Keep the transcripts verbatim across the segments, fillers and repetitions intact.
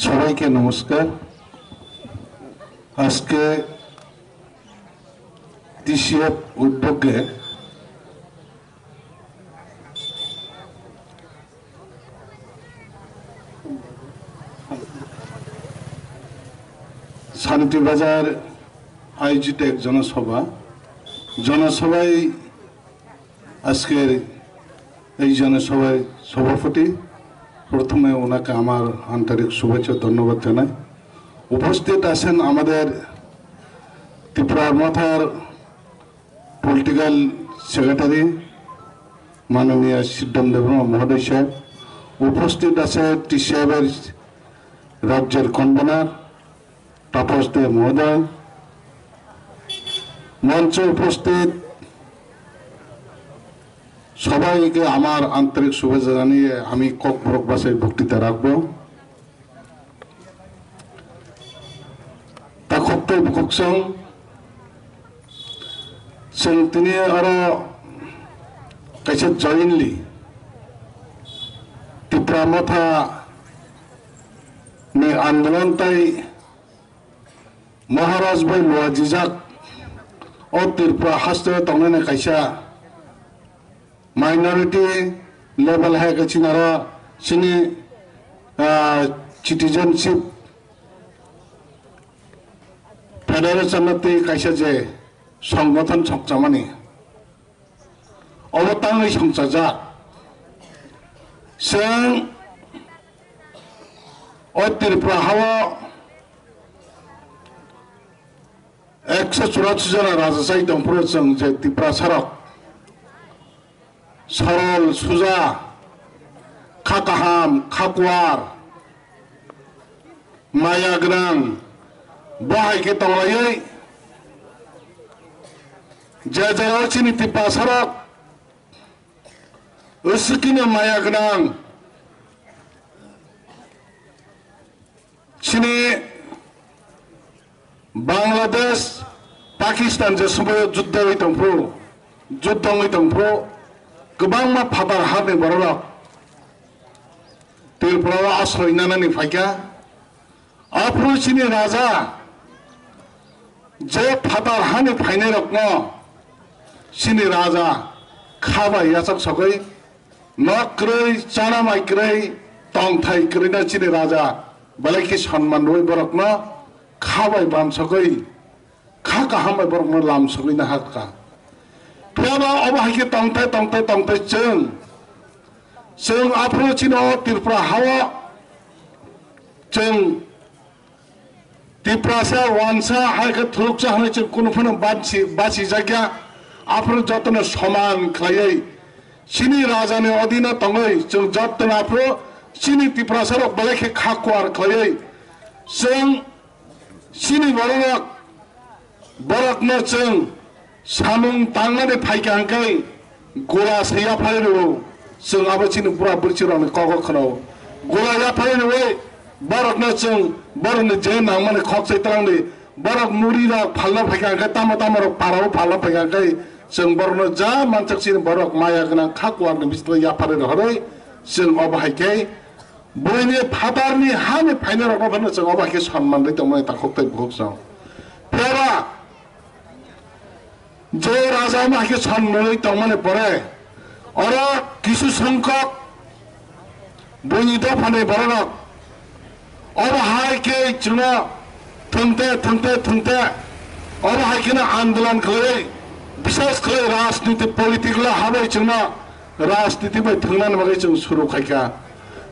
সবাইকে নমস্কার। আজকে টিসিএফ উদ্যোগে শান্তিবাজার আয়োজিত এক জনসভা, জনসভায় আজকের এই জনসভার সভাপতি, প্রথমে ওনাকে আমার আন্তরিক শুভেচ্ছা, ধন্যবাদ জানাই। উপস্থিত আছেন আমাদের ত্রিপুরা মথার পলিটিক্যাল সেক্রেটারি মাননীয় সিদ্ধার্থ দেববর্মা মহোদয় সাহেব, উপস্থিত আছে টিসিএফের রাজ্যের কনভেনার তাপস দে মহোদয়, মঞ্চে উপস্থিত সবাইকে আমার আন্তরিক শুভেচ্ছা জানিয়ে আমি ককবরক ভাষায় বক্তৃতা রাখব। Takhuk tei bukhuk chwng, chwng tini oro kaisa jointly Tipra Motha ni andolon tai Maharaj bai luajijak o Tripura haste tongnai kaisa minority level hai khe chini oro chini, ah, citizenship federation no twi kaisa je songgothon songchamani obo tangwi songchajak. Chwng o Tripura hao ekso churasi jona raja chai tongphuru chwng je Tiprasarok sorol, suja, kha kaham, kha kuar, maya gwnang, bo hai khe tonglaiwi je jagao chini Tiprasarok usukino maya gwnang, chini Bangladesh, Pakistan je somoio juddho wngwi tongphuru, juddho wngwi tongphuru, kwbangma phatar hani bororok Tripura o asroi nanani phaikha. Aphuru chini raja je phatar hani phainairokno chini raja kha bai yachak sogwi nok kwrwi, chana mai kwrwi, tongthai kwrwino chini raja belai khe sonman rwui borokno kha bai bamsogwi, kha kaham bai borokno lamsogwi naharkha. Phiyaba obo hai khe tongthai, tongthai, tongthai chwng, chwng aphuru chini o Tripura hao chwng Tiprasa, wansa hai khe thuruksa hwnwi chwng kunu phano basi, basijakya. Aphuru jotono soman khlaiwi chini rajani odino tongwi chwng jotono aphuru chini Tiprasarok belai khe kha kuar khlaiwi chwng chini bororok, borokno chwng samung tangnani phaikha hwnkhe gula se yapharwi rwo. Chwng abo chini bura bwrwirokni kogo khwnao. Gula yapharwi rwwi borokno chwng borokni je nangmani khokchai twlangdi. Borok murirok phalna phaikha hwnkhe tamo tamo rok parao phalna phaikha hwnkhe chwng borokno ja manchak chini borok maya gwnang kha kuarni bisingo yapharwi rohorwi chwng obo hai khe buini phatarni hani phainairokno phano chwng obo hai khe sonman rwi tongmani takhuk tei bukhuk chwng. Phiyaba je raja no hai khe sonman rwi tongmani pore oro kisu songkhok buini dophani bororok obo hai khe chwngno thwngte, thwngte, thwngte obo hai kheno andolon khlaiwi, bishes khlai rajniti politic lo habai chwngno rajniti bai thwngnani bagwi chwng suru khaikha.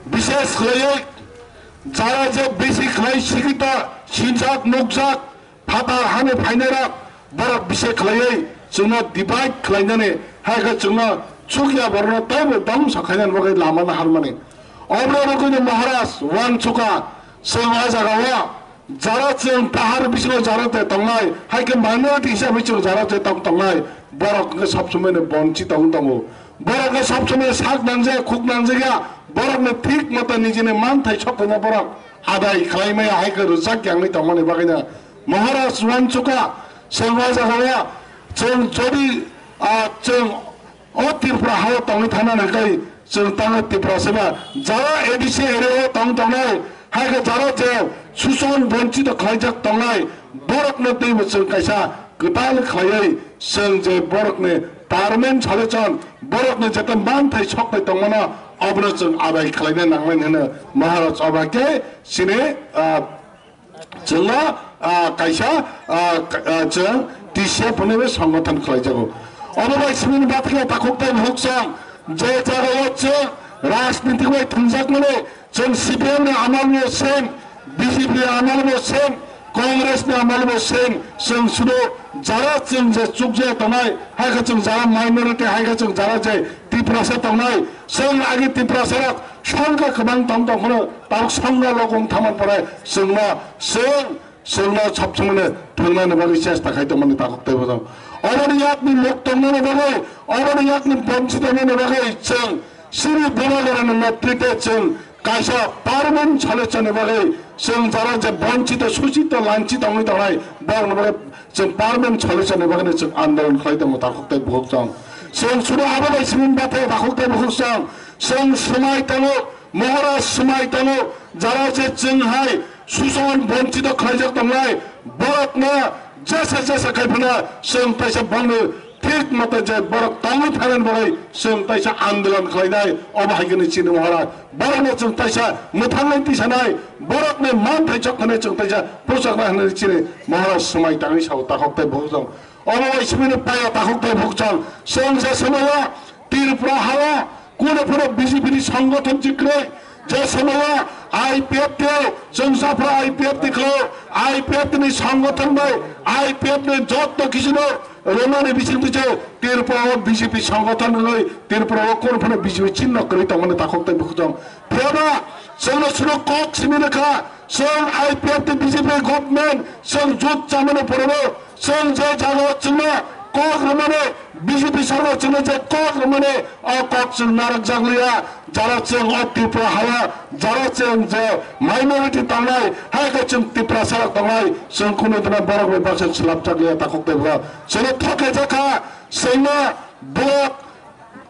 Bishes khlaiwi jara je bisi khlai sikita sinjak nukjak phatar hani phainairok borok bisi khlaiwi chwngno divide khlainani hai khe chwngno chukya borokno teibo dongso khainani bagwi lama naharmani. Obro rwgwino Maharaj uansukha chwng o jagao jara chwng pahar bisingo jara de tongnai, hai khe minority hisabe chwng jara de tong tongnai, borok hwnkhe sob somoi no bonchi tong tongo. Borok hwnkhe sob somoi sak nangjak, khuk nangjak ya, borok no thik moto nijini manthai sokphaina borok adai khlai maya, hai khe rwchak yangwi tongmani bagwi no Maharaj uansukha chwng o jagao chwng jodi, ah, chwng o Tripura hao tongwi thana hwnkhe Chwng tamo Tiprasa ba jara A D C area o tong tongnai, hai khe jara je suson bonchito khlaijak tongnai, borokno teibo chwng kaisa kwtal khlaiwi chwng je borokni permanent solution, borokni jeta manthai sokthai tongmano, obono chwng adai khlaina nangnai hwnwi Maharaj oba khe chini, ah, Chwngno, ah, kaisa, ah, ka-, ah, chwng T C F hwnwi bo songgothon khlaijago. Omo bai simi bathai takhuk tei bukhuk chwng je jagao chwng rajnitik bai thwngjakmani chwng C P M ni amal bo same, B J P ni amal bo same, Congress ni amal bo same, chwng sudo jara chwng je chukjak tongnai, hai khe chwng jara minority, hai khe chwng jara je Tiprasa tongnai, chwng agi Tiprasa rok songkha kwbang tong tong phano, tabuk songkha logo wng thangmani pore chwngno, chwng, chwngno sab somoi no thwngna ni bagwi chesta khai tongmani takhuk tei bwswk. Oboni yakni muk tongnani bagwi, oboni yakni bonchi tongnani bagwi chwng chini Bubagrani netrite chwng kaisa permanent solution ni bagwi chwng jara je bonchito, suchito, lanchito wngwi tongnai, borokni bagwi chwng permanent solution ni bagwi chwng andolon khlai tongo takhuk tei bukhuk chwng. Chwng sudo abo bai simi bathai takhuk tei bukhuk chwng. Chwng swmai tongo, Maharaj swmai tongo, jara je chwng hai suson bonchito khlaijak tongnai, borokno jesa jesa khai phano chwng kaisa bongni thik mate je borok tongwi phainani bagwi chwng kaisa andolon khlainai, obo hai khe chini Maharaj. Borokno chwng kaisa mwthangwi tisanai, borokni manthai chok hwnwi chwng kaisa puchaknai hwnwi chini Maharaj swmai tangwi sao takhuk tei bukhuk chwng. Omo bai simi ni paio takhuk tei bukhuk chwng. Chwng je somoio Tripura hao kunu phano B J P ni songgothon chikre, je somoio I P F T, chwng japhra I P F T kho, I P F T ni songgothon bai I P F ni jotto kichino romani bising twi je Tripura o B J P songgothon hwnwi Tripura o kunu phano B J P chinno kwrwi tongmani takhuk tei bukhuk chwng. Phiyaba chwngno suno kok simi rwkha, chwng I P F T B J P government, chwng jut chamani porobo, chwng je jagao chwngno kok rwmani, B J P sarkar chwngno je kok rwmani, o kok chwng narwkjak liya. Jara chwng o Tripura hao, jara chwng je minority tongnai, hai khe chwng Tiprasa rok tongnai, chwng kunu dina borok bai baksa swlapjak liya takhuk tei bwkha. Chwngno thokjak kha, chwngno borok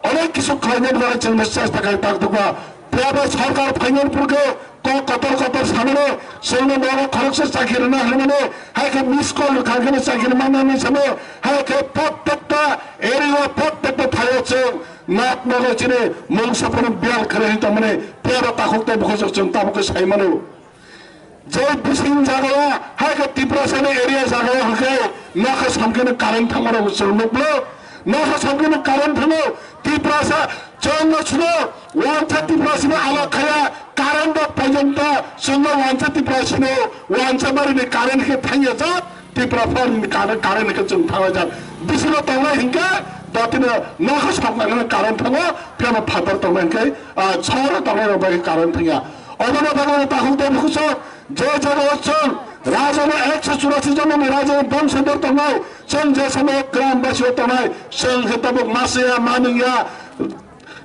Onek kisu khlaina bagwi chwngno chesta khai tak tukha. Phiya ba sarkar phainani purkhe kok kotor kotor sanani, chwngno nogo khoroksa chakhi rwna hwnmani, hai khe miss call rwkha hwnkhe chakhi rwmani hinwi sano, hai khe prottekta area o prottekta thaio chwng nok nogo chini mungsa phano biyal kharwi tongmani, phiya ba takhuk tei bukhuk chwng tabuk khe sai mano. Je bising jagao, hai khe Tiprasa ni area jagao hwnkhe nokha samkhe no current thango rok chwng nuklo. Nokha samkhe no current thango. Tiprasa chwng no suno wansa Tiprasa no alak khaya, current rok porjonto chwng no wansa Tiprasa no wansa mari ni current khe thangya jat. Tripura phar ni current, current khe chwng thangla jat. Bising no tongnai hwnkhe dotino nokha samkhe no current thango, phiya no phatar tongnai hwnkhe, ah, sohor o tongnai rok bai current thangya. Obono bagwi takhuk tei bukhuk chwng je jagao chwng rajani ekso churasi jonani rajani bongsodur tongnai, chwng je somoio grambasia tongnai, chwng khe tabuk masiya manungya,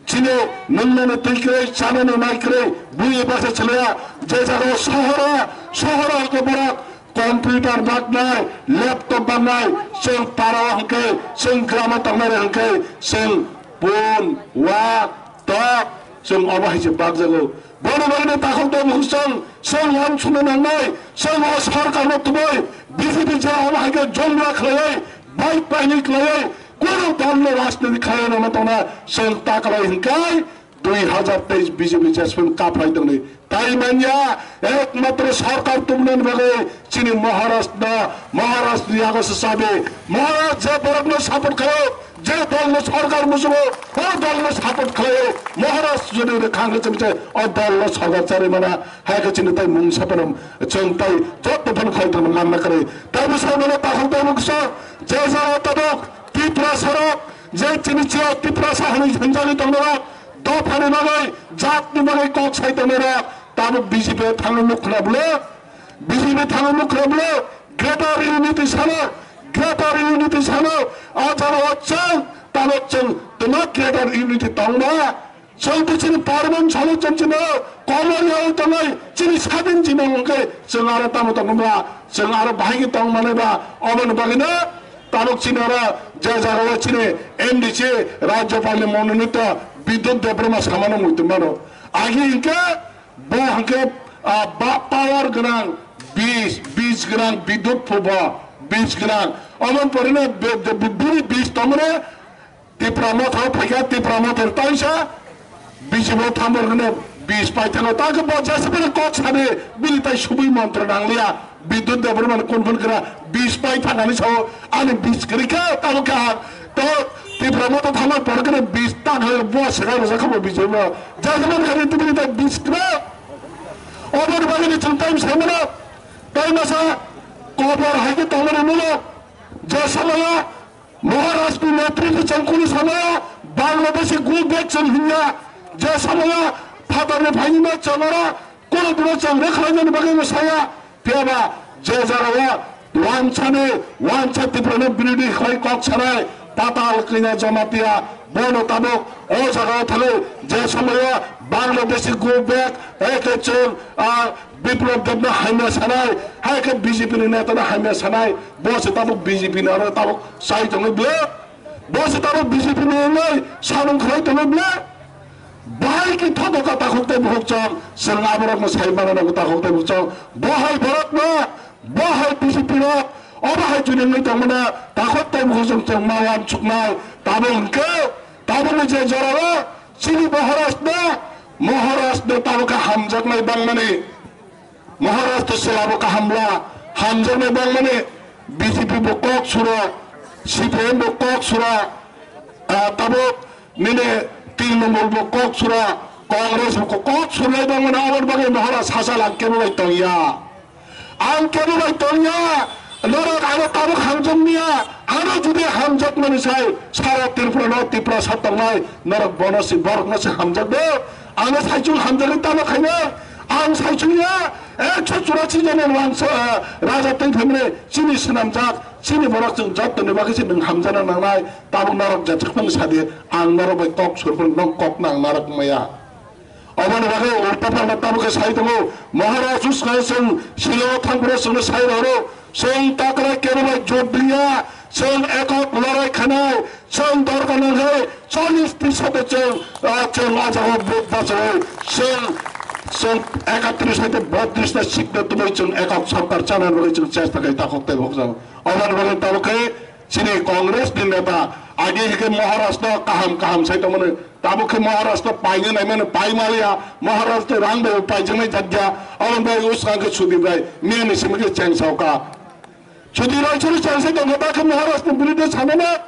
chini nungnani twi kwrwi, chanani mai kwrwi, buini baksa chwlaiya, je jagao sohoro, sohoro hwnkhe borok computer baknai, laptop baknai, chwng parao hwnkhe, chwng gramo tongnai hwnkhe, chwng pun, wak, tok, chwng obo hai se bakjago. Bono bagwino takhuk tei bukhuk chwng, chwng uansukna nangnai, chwng o sorkarno tubui B J P je omo hai khe jongla khlaiwi, bike painwi khlaiwi, kunu dhalno rajniti khlaiwi rwma tongna chwng ta kwlai hwnkhe dui hazar teis B J P jesphano kaphai tongni. Tai manya, ekmatro sorkar tubunani bagwi chini Maharaj no, Maharaj ni yago se chabi. Maharaj je borokno support khlaio, je dolno sorkar muchungo, o dolno support khlaio. Maharaj jodi ore khang khe chini o dolno sorkar chari mana, hai khe chini tai mung sapanam chwng tai jotto phano khlai tongma manna kwrwi. Tai bwsai mano takhuk tei bwkha je jagao tabuk Tiprasa rok, je chini chiyao Tiprasa hwnwi hwnjagwi tongnai rok, dophani bagwi, jatni bagwi kok sai tongnai rok, tabuk B J P thangwi nuk khna bwle, B J P thangwi nuk khna bwle, Greater Unity sano, Greater Unity sano, o jagao chwng, tabuk chwng twma Greater Unity tongma, chwng to chini parliament salo chwng chini komo yawi tongnai, chini sadin chini hwnkhe chwng aro tamo tongma, chwng aro bahai khe tong manai ba, oboni bagwino, Tabuk chini oro je jagao chini M D C Rajyapalni mononito Bidyut Debbarma samano muitu mano. Agi hingke bo hingke, ah, ba power gwnang, bis, bis gwnang, Bidyut phuba, bis gwnang. Omo porino be-, be-, be-, bini bis tomre Tipra Motha phaikha, Tipra Motha taisa, B J P thamor hwno bis paithano, ta khe bo jesabani kok sadi, bini tai subui montro nangliya, Bidyut Debbarmani kun phun kra bis paithangani sao, ani bis kwrwi khe, tamo khe ang, to Tipra Motha thamar por khe bis ta khe bo swkang rwjak kha bo B J P, jesabani khe bini tai bis kwrwi, oboni bagwi ni chwng time sai mano, tai masa kobor hai khe tongmani mulo, je samaya, Maharaj ni netritw chwng kunu samaya Bangladeshi go back chwng hinya, je samaya phatarni phainima chwng oro kunu dino chwng rwkhlainani bagwi no saya, phiyaba je jagao wansani, wansa Tiprani birodhi khlai kok sanai Patal Kanya Jamatia bono tabuk o jagao thangwi je samaya Bangladeshi go back, eke chwng, ah, Biplab Debno hamya sanai, hai khe B J P ni neta no hamya sanai, bo se tabuk B J P ni aro tabuk sai tongo ble, bo se tabuk B J P ni wngwi sanung khlai tongo ble. Bahai khe thoto ka takhuk tei bukhuk chwng, chwng aborok no sai mano nango takhuk tei bukhuk chwng, bo hai borok no, bo hai B J P rok, obo hai juni wngwi tongmano takhuk tei bukhuk chwng chwng ma wansuknai, tabuk hwnkhe, tabuk ni je jorao chini Maharaj no, Maharaj no tabuk khe hamjaknai bangmani. Maharaj to selabo kaham la, hamjaknai bangmani B J P bo kok sura, C P M bo kok sura, ah, tabuk nini Trinamool bo kok sura, Congress bo kok surnai bangmani, aboni bagwi Maharaj sasa lang kebo bai tongya. Ang kebo bai tongya, norok ano tabuk hamjakmaya, ano jodi hamjakmani sai, sara Tripura no Tiprasa tongnai, norok bono si, borok no si hamjakdi, ano saichung hamjakdi tamo khainai. Ang saichung ya, ekso churasi jona wangsa, eh, raja tei family, chini swnamjak, chini borok chwng jottoni bagwi se nwng hamjana nangnai, tabuk narwk jachwk phano sadi, ang narwk bai kok surphano nwng kok nang narwk maya. Oboni bagwi ulta phano tabuk khe sai tongo, Maharaj uskha chwng Shillong thangphuru chwngno sai rwro, chwng takra kebo bai jot liya, chwng ekok lorai khanai, chwng dorkar nang hai, chollish tisate chwng, ah, chwng o jaga vote bachawi, chwng, chwng ekatris hai tei botris ta seat no tubui chwng ekok sorkar chana bagwi chwng chesta khai takhuk tei bokjak. Oboni bagwi tabuk khe chini Congress ni neta agi hike Maharaj no kaham kaham sai tongmani, tabuk khe Maharaj no paina naimani pai maliya, Maharaj no rang bai paijaknai jakya, oboni bagwi uskang khe Sudip Rai miyani simi khe cheng sauka. Sudip Rai chini cheng sai tongkha ta khe Maharaj ni biruddhe sanana.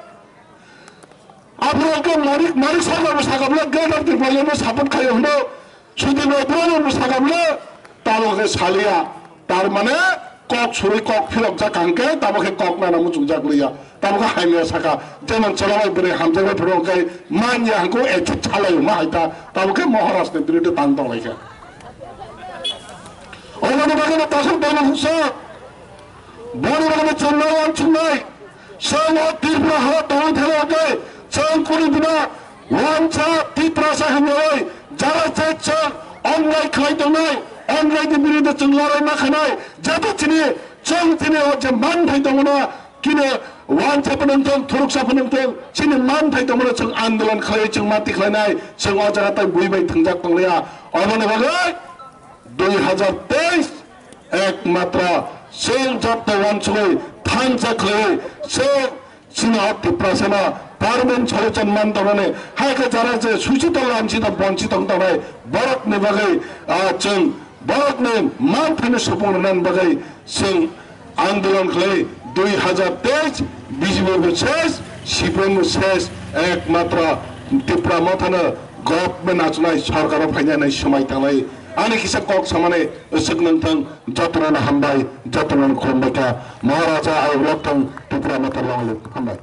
Aphuru khe Manik, Manik Sarma bo sakha bwle, Greater Tipraland no support khaio hwno. Sudip Roy Bru bo sakha bwle, tamo khe saliya. Tar mane kok suri kok philok jak hwnkhe tamo khe kok nana muchungjak liya. Tamo khe hamya sakha. Jemon chwla bai bwrwi hamjaknai phuru hwnkhe manya hwnkhe echu chalai ma hai ta. Tamo khe Maharaj ni biruddhe tang tong lai kha. Oboni bagwi no takhuk dana huksa. Boni bagwi chwng no uansuknai, chwng o Tripura ha tongwi thangwi hwnkhe chwng kuni dina wansa Tiprasa hinwi jara je chwng onrai khlai tongnai, onrai ni biruddhe chwng lorai ma khanai, jate chini chwng chini o je manthai tongmano, kini wansa phano wngthung, thuruksa phano wngthung, chini manthai tongmano chwng andolon khlaiwi chwng mati khlainai, chwng o jaga tai bui bai thwngjak tongliya. Oboni bagwi dui hajar teis ekmatro chwng jotto wansugwi thansa khlaiwi chwng chini o Tiprasano parliament solution man tongmani hai khe jara je suchito lanchito bonchito wng tongnai borokni bagwi, ah, chwng borokni manthaino supung rwnani bagwi chwng andolon khlai dui hajar teis, B J P bo ses, C P M bo ses, ekmatro Tipra Mothano government achunai sorkaro phainai hinwi swmai tanglai. Ani kisa kok samani swk nang thang, jotono hambai, jotono khulumbai kha. Maharaja ayuk lok thang, Tipra Motha long live. Hambai.